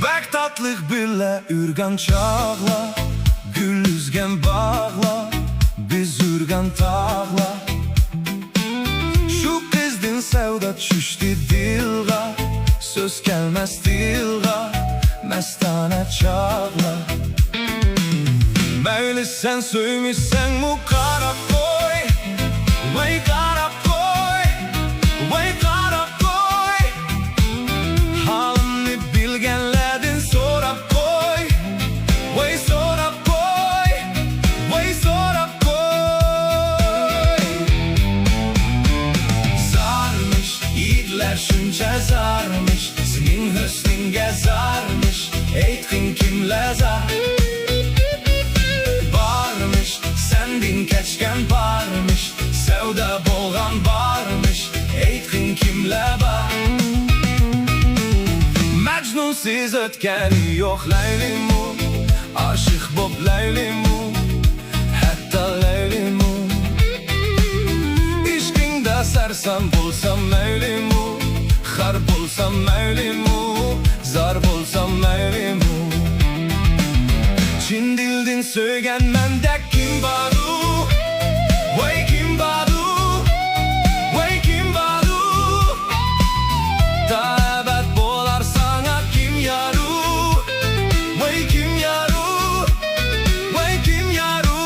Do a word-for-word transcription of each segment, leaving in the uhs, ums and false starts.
بەك تاتلىق بىللە ئۆرگەن چاغلار، گۈل ئۈزگەن باغلار، بىز ئۆرگەن تاغلار. شۇ قىزدىن سەۋدا چۈشتى دىلغا، سۆز كەلمەس تىلغا، مەستانە چاغلار. مەيلى سەن سۆيمىسەڭمۇ قاراپ قوي، ۋاي قاراپ قوي، ۋاي قاراپ قوي. ھالىمنى بىلگەنلەردىن سوراپ قوي، ۋاي سوراپ قوي، ۋاي سوراپ قوي. زارمىش، يىگىتلەر شۇنچە زارمىش، سېنىڭ ھۆسنۈڭگە زارمىش، ئېيتقىن كىملەر زار؟ بارمىش، سەندىن كەچكەن بارمىش، سەۋدا بولغان بارمىش، ئېيتقىن كىملەر بار؟ مەجنۇنسىز ئۆتكەن يوق لەيلىمۇ، ئاشىق بوپ لەيلىمۇ، ھەتتا لەيلىمۇ. ئىشقىڭدا سەرسان بولسام مەيلىمۇ، خار بولسام مەيلىمۇ، زار بولسام مەيلىمۇ. چىن دىلدىن سۆيگەن مەندەك كىم بارۇ؟ ۋاي كىم بارۇ؟ ۋاي كىم بارۇ؟ تا ئەبەد بولار ساڭا كىم يارۇ؟ ۋاي كىم يارۇ؟ ۋاي كىم يارۇ؟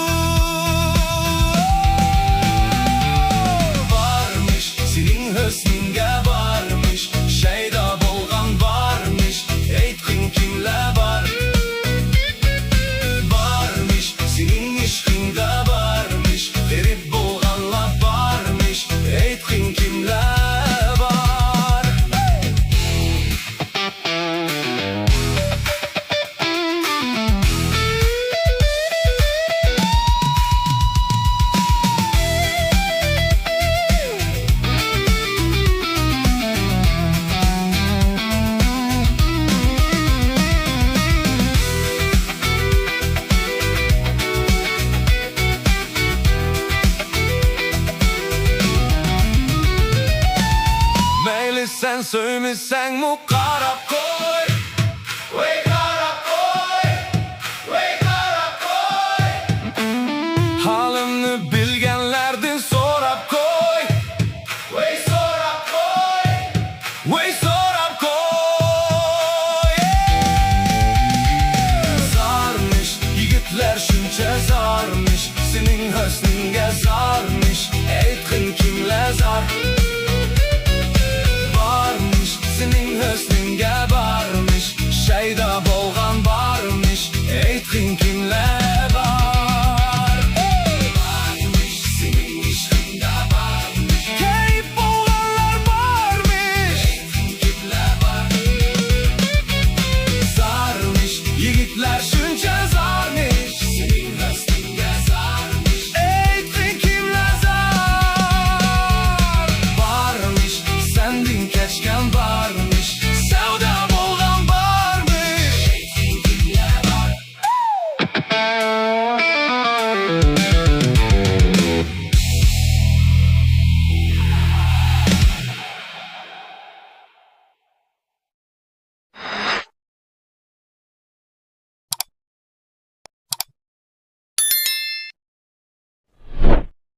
بارمىش، سېنىڭ ھۆسنۈڭگە بارمىش، شەيدا بولغان بارمىش، ئېيتقىن كىملەر بار؟ بارمىش، سېنىڭ ئىشقىڭدا بارمىش، غېرىب بولغانلار بارمىش، ئېيتقىن كىملەر بار؟ مەيلى سەن سۆيمىسەڭمۇ قاراپ قوي، ۋاي قاراپ قوي، ۋاي قاراپ قوي. ھالىمنى بىلگەنلەردىن سوراپ قوي، ۋاي سوراپ قوي، ۋاي سوراپ قوي. زارمىش، يىگىتلەر شۇنچە زارمىش، سېنىڭ ھۆسنۈڭگە زارمىش، ئېيتقىن كىملەر زار؟ بارمىش، سېنىڭ ھۆسنۈڭگە بارمىش، شەيدا بولغان بارمىش، ئېيتقىن كىملەر؟